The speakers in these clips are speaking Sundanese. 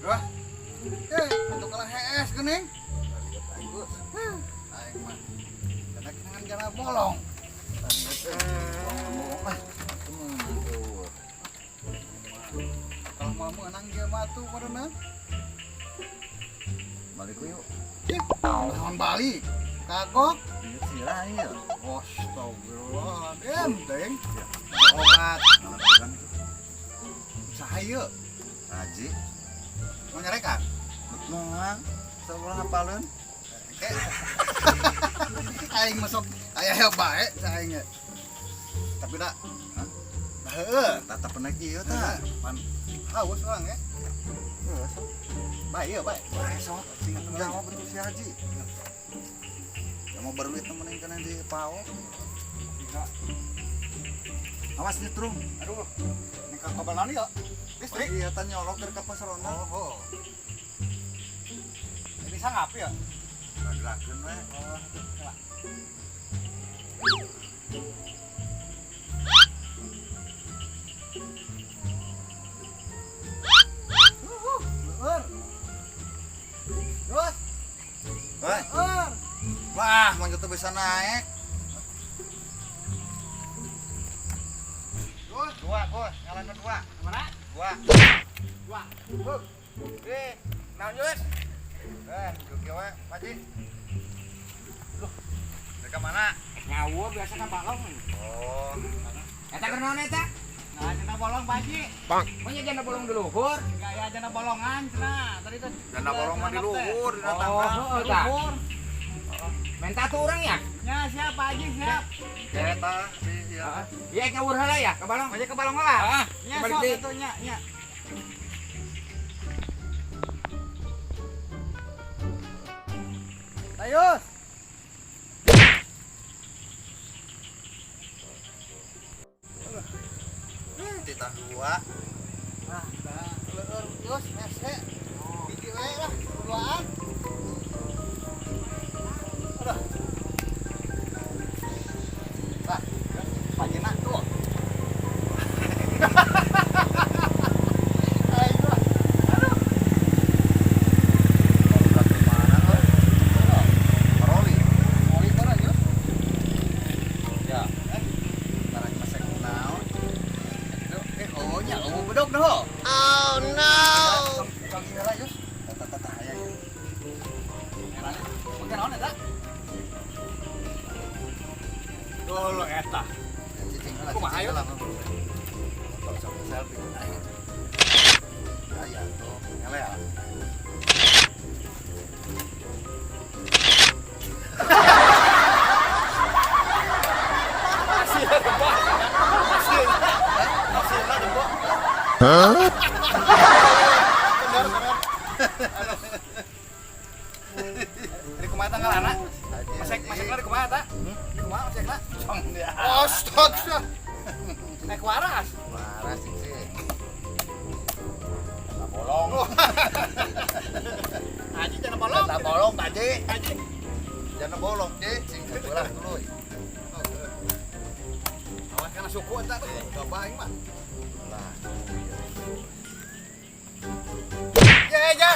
Wah. Untuk kalah hees geuning. Aing mah. Karena kenangan jana bolong. Bolong ah. Kalau mau menang dia mah tuh badanna. Balik yuk. Naon balik? Kagok. Sila ieu. Astagfirullahaladzim, deng. Obat. Saha ieu? Haji. Mau nyarekan? Moal. Sabulan hafaleun. Aing masuk aya bae saing ge. Tapi da Hah? Heuh. Tata penek ieu tah. Pan haus urang ge. Heuh, sok. Bae ieu bae. Bae sok. Jawab betul si Haji. Ya mau berduit temenin kana di pao. Awas nyetrum. Aduh. Ini ka kabel naon ieu? Listrik. Iya tah nyolok dari ka pasar ronda. Oh. Ini sangap ya? Gerakeun we. Oh, lah. Leur. Terus, Hei. leur. Wah, manjat teu bisa naik. Terus, Dua, Gus. Nyalain dua. mana? Dua. Dua. Huk. Eh, naon Yus? Eh, duduk we, Pak Ji. Loh, mereka mana? Ngawur biasa kan balong. Oh, Eta keur naon eta? Nah, jana bolong Pak Haji. Punya jana bolong di luhur. Gaya jana bolongan cenah. Tadi tuh. Jana bolong mah di luhur, dina Oh, tangga. heeh tah. Luhur. Menta tuh urang ya? Ya, siap Pak Haji, siap. Eta di ieu. Iya ngawur heula ya ke balong. Aja ke balong lah. Ah, Nya balik sok deui. atuh nya, nya. Tayus. Titah dua. Nah, dah leur terus hese. Biji we lah, berduaan. Aduh. Lah, pajena tuh. Aing mah. Aduh. Kalau ke mana euy? Paroli. Oli mana yuk? Ya. Tarang masek naon? Oh nya, oh bedog dah. Oh no. Kang ieu lah, Yus. Tata tata aya ieu. Make naon eta? Duh lo eta. Cicing heula. Kumaha, cicing Yus? heula. Foto sama selfie. Aya tuh, ngelea. Bener bener. Di kumaha tanggalana? Masek masekna di kumaha eta? Di kumaha masekna? Cong dia. Astaga. Naik waras. Waras cicing. Tata bolong. Haji jangan bolong. Tata bolong, Pak Ji. Haji. Jangan bolong, Ji. Cing sebelah dulu. Awas kana suku eta tuh. Coba aing mah. Lah. Ya ya.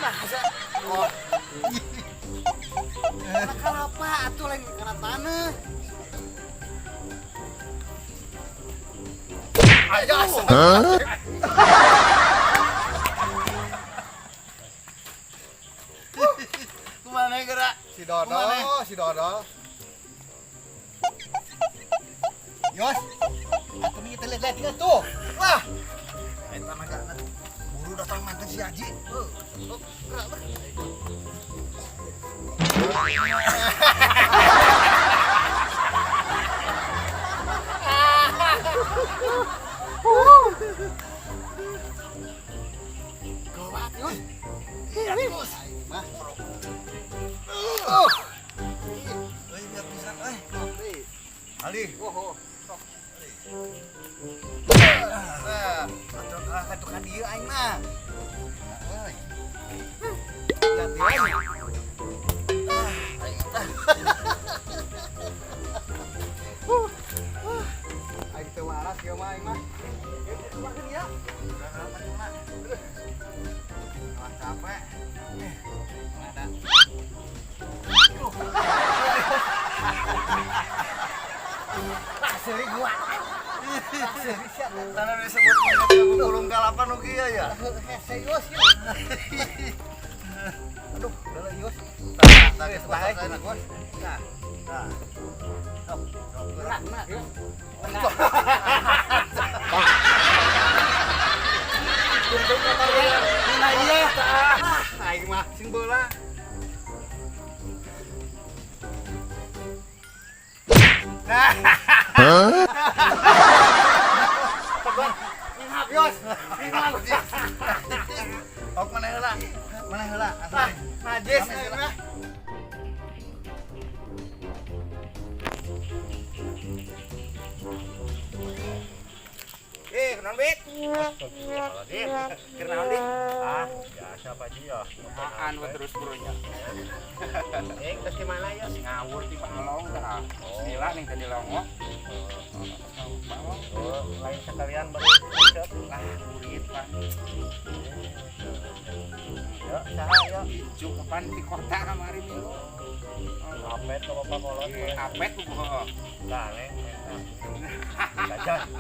Nah, asa. Oh. Kana kalapa atuh lain kana tanah. Ayo. Kumaha gerak? Si Dodo, si Dodo. Yos, atuh nih kita lihat-lihat tuh. Wah. Eta mah gak buru datang mantan si Haji. Gerak lah. Gawat, Yos. Yus. Mah. Euy, lihat pisan euy. Ali. Oh, oh. Sok. Nah, atuh kalah katukan dieu aing mah. Euy. Lihat dia. Aing tah. Aing teu waras ieu mah aing mah. Ieu keluarkeun ieu. Seuri gua. Seuri sia. Tanah disebut monyet gulung kalapan nu kieu ya. Hese Yos ya. Aduh, udah Yos. Tah, geus bae. Nah, Nah. sok. Gerak nah, Yos. Nah iya, tah. Aing mah sing bola. Ngap Yos. Ngap. Ok mana heula? Mana heula? Ah, najis aing mah. Eh, kenaon, Bit? Kenaon, Dit? Ah, biasa Pak Ji ya. Apaan we terus burunya? Eh, terus gimana ya? Ngawur ti balong tah. Bismillah ning tadi longok. Balong. Oh, lain sekalian baru puncak. Lah, murid pan. Ya, saha ya? Icu kapan di kota kamari milu. Apet ke Bapak kolot. Eh, apet ku bohong. Nah, neng. Jajan.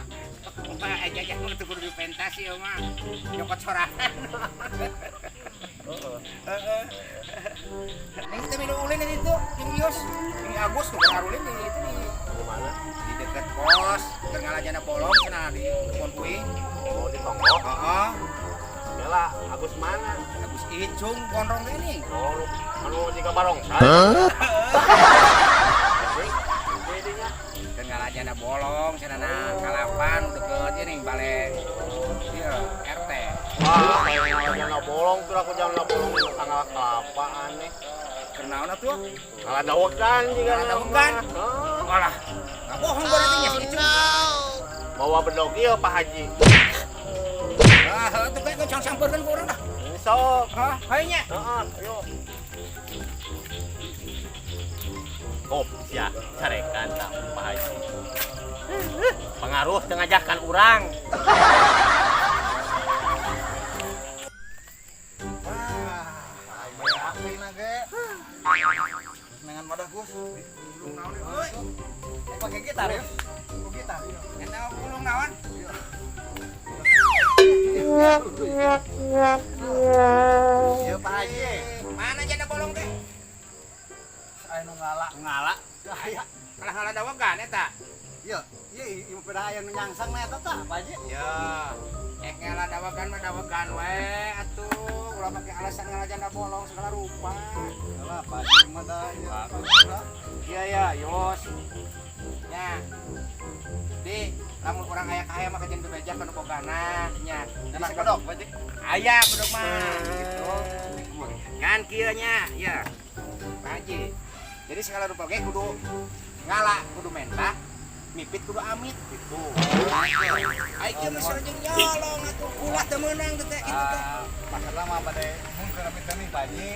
Mah aja aja mah teu kudu dipentas ieu mah. Nyokot sorangan. Heeh. Ning teh minum ulin di ditu, jeung Yos. Jeung Agus nu ngarulin di itu di Di mana? di dekat pos, keur ngalajana bolong cenah di kebon kuing. Oh, di Tongkok. Heeh. Bela, Agus mana? Agus Icung gondrong teh ning. Oh, anu jika barongsai. Jadinya Keur ngalajana bolong cenah na kalapan deket ieu ning bale ieu RT. wah, kayak janda bolong tuh aku janda bolong di tanggal kelapa aneh. Keur naon atuh? Kalah dawekan jika Kalah dawekan? Heeh. Alah, nggak bohong berarti nya si Icung. Bawa bedog ieu Pak Haji. Ah, heuh tuh kayak kocong sampeurkeun ku urang dah. Ini sok. Hah, hayu nya. Heeh, ayo. Oh, sia, carekan tah Pak Haji. Pengaruh teu ngajakan urang. Wah, aing mah aing ge. Nengan wadah Gus. Ulung naon euy? Eh, pakai gitar ya? Pakai gitar. Eta ulung naon? Iya Pak Haji. Mana janda bolong teh? Aya nu ngala, ngala. Aya. Kalah ngala dawegan eta. Iya, iya ieu pada aya nu nyangsang na eta tah, Pak Haji. Ya, eh ngala dawegan mah dawegan we atuh. Ulah pake alasan ngala janda bolong segala rupa. Alah, Pak Haji mah da ieu. Iya ya, Yos. Nya. Di, lamun urang aya ka aya mah kajian bebeja kana bogana nya. Jadi Enak segala bedog Pak Ji. Aya bedog mah gitu. Ngan kieu nya, ya. Pak Haji. Jadi segala rupa ge kudu ngala, kudu menta, mipit kudu amit gitu. Ai kieu mah sareng jeung nyolong atuh ulah teu meunang teh kitu teh. Ah, masalah mah pada mun keur amit teh nih Pak Haji.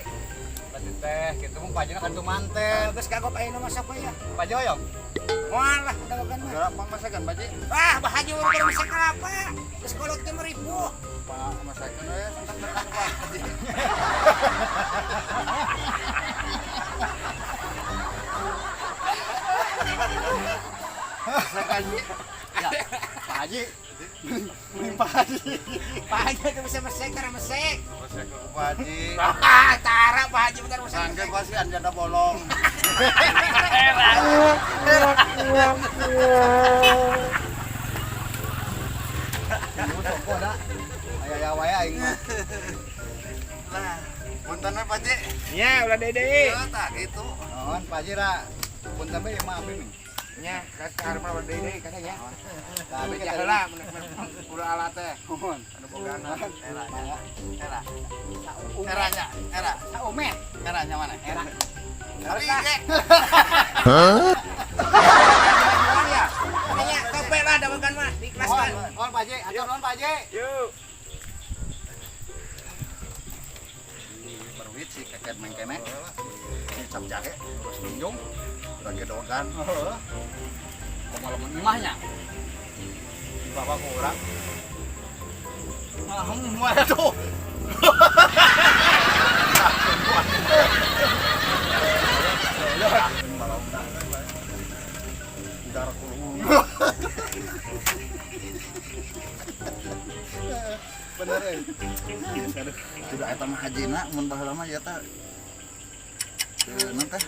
Berarti teh kitu mun Pak Haji kan manten. Geus kagok ayeuna mah sok we ya. Pak Haji hoyong. Moal lah dawegan mah. Gerak pamasakan Pak Ji. Ah, Bah Haji urang keur masak kelapa. Geus kolot teh meripuh. Pak masakan we sentak Pak Haji. Masakan Ji. Ya, Pak Haji. Mending Pak Haji. Pak Haji teu bisa mesek tara mesek. Masakan ku Pak Haji. Ah, tara Pak Haji bentar mesek. Sangke pasti janda bolong. Ieu toko da. Aya aya wae aing mah. Nah, punten we Pak Ji. Nya ulah deui. Ya tah gitu. Nuhun Pak Haji ra. Punten bae mah abdi nih. Nya, kasih mah ulah deui katanya. Tah abdi Beja heula mun ulah alat teh. Nuhun. Anu bogana. Era, era. Eranya, era. Saumet. Eranya mana? Era. Tapi ge. Jualan ya. Pokoknya tope lah dawegan mah diikhlaskan. Nuhun Pak Haji, atur nuhun Pak Haji. Yuk. Berwit si keket mengkene. Ini cap jahe terus tunjung. Urang ge dogan. Heeh. Kumaha lamun imahnya? Bapak ku urang. Ah, mana tuh? Darah kulung. Aduh, tidak eta mah hajina mun baheula mah ieu teh. Naon teh?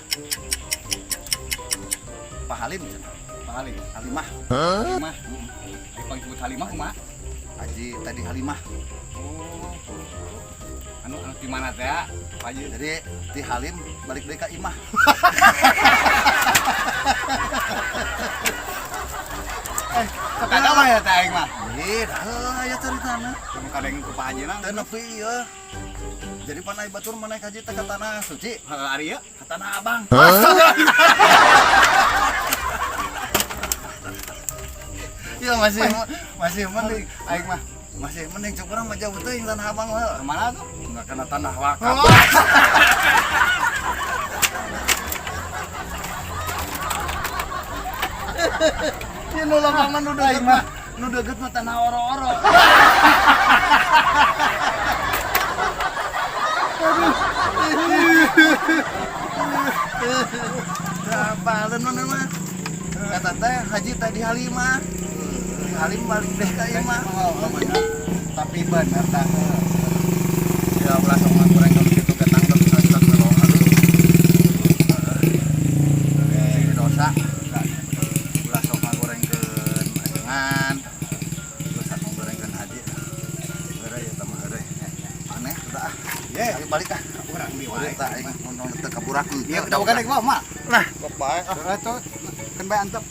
Pak Halim cenah. Pak Halim. Halimah. Halimah. Ari pang disebut Halimah kumaha? Haji tadi Halimah. Oh. Anu anu di mana teh, Pak Haji? Jadi di Halim balik deui ka imah. Sok ada mah ya teh aing mah. Ih, dah aya caritana. Cuma kadeng ku Pak Haji na. Teu nepi ieu. Jadi panai batur maneh haji teh ka tanah suci, Heeh, ari ieu. ka tanah abang. Iya masih masih mending aing mah masih mending cuk urang mah jauh teuing tanah abang mah. Kemana tuh? Enggak kena tanah wakaf. Ieu nu lapangan nu deukeut mah, nu deukeut mah tanah oro-oro. Apalun mana mah? Kata teh haji tadi Halimah. Di Halim balik deh ka imah. Oh, bener. Tapi bener tah. Ya ulah sok ngagoreng kalau kitu ketangkep astagfirullah. Aduh. Heeh, dosa. Ulah sok ngagorengkeun ajengan. Ulah sok ngagorengkeun haji. Heureuy eta mah heureuy. Aneh udah ah. Ye, Ayo balik ah. urang di wae. Balik tah aing mun teu kaburak. Iya, udah bukan rek mah. Nah, Kok bae ah. Heeh tuh. Kan bae antep.